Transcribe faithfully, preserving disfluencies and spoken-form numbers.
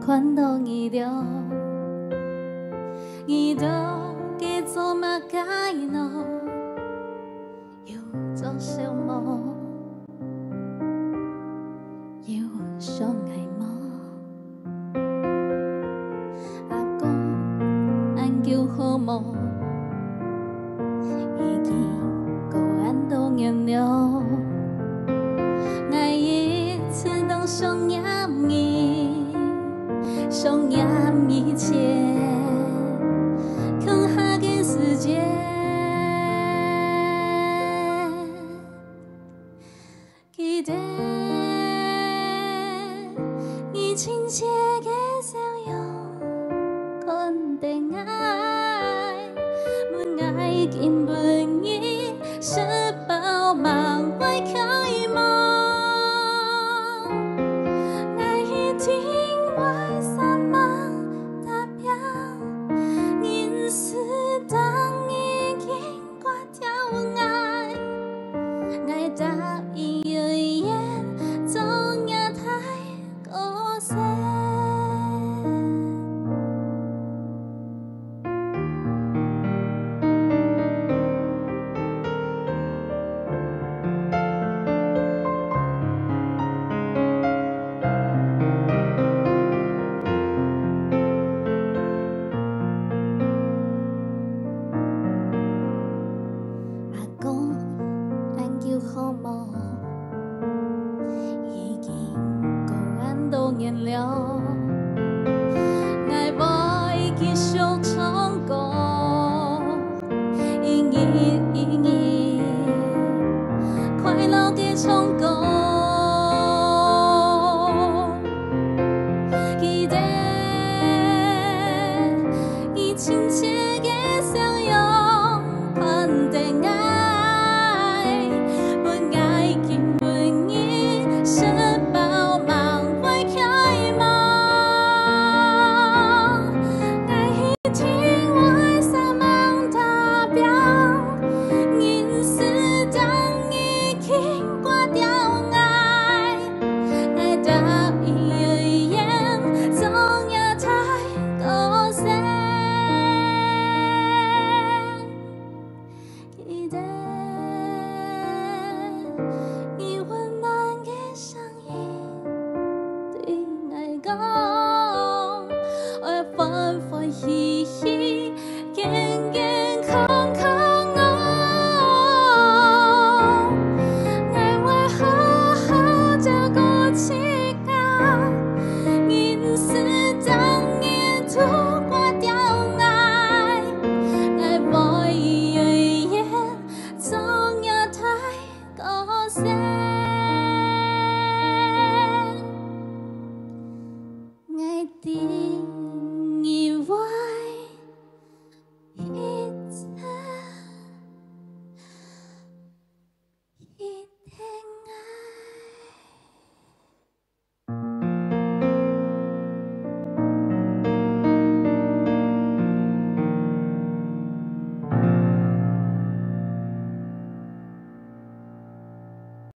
盼到你了，你到底做麼个呢？有作秀無？有想𠊎無？阿公，恁久好無？已經過恁多年了，𠊎一直當想念你，想念以前共下个時節。 記得你親切个笑容，看等𠊎，問𠊎今晡日食飽吂會開無？𠊎一定會煞猛打拚，人事當已經 掛吊𠊎，𠊎答應永遠做若大哥先。 阿公，恁久好無？已經過恁多年了，𠊎會繼續唱歌，一日一日快樂个唱歌。 記得你親切个笑容，看等𠊎，問𠊎今晡日食飽吂會開無？𠊎一定會煞猛打拚，人事當已經掛吊𠊎。 𠊎答應永遠做若大哥先。記得你溫暖个聲音對𠊎講，愛歡歡喜喜， 健健康康哦。𠊎會好好照顧自家，人事當然都掛吊𠊎，𠊎會永遠做若大哥先。𠊎知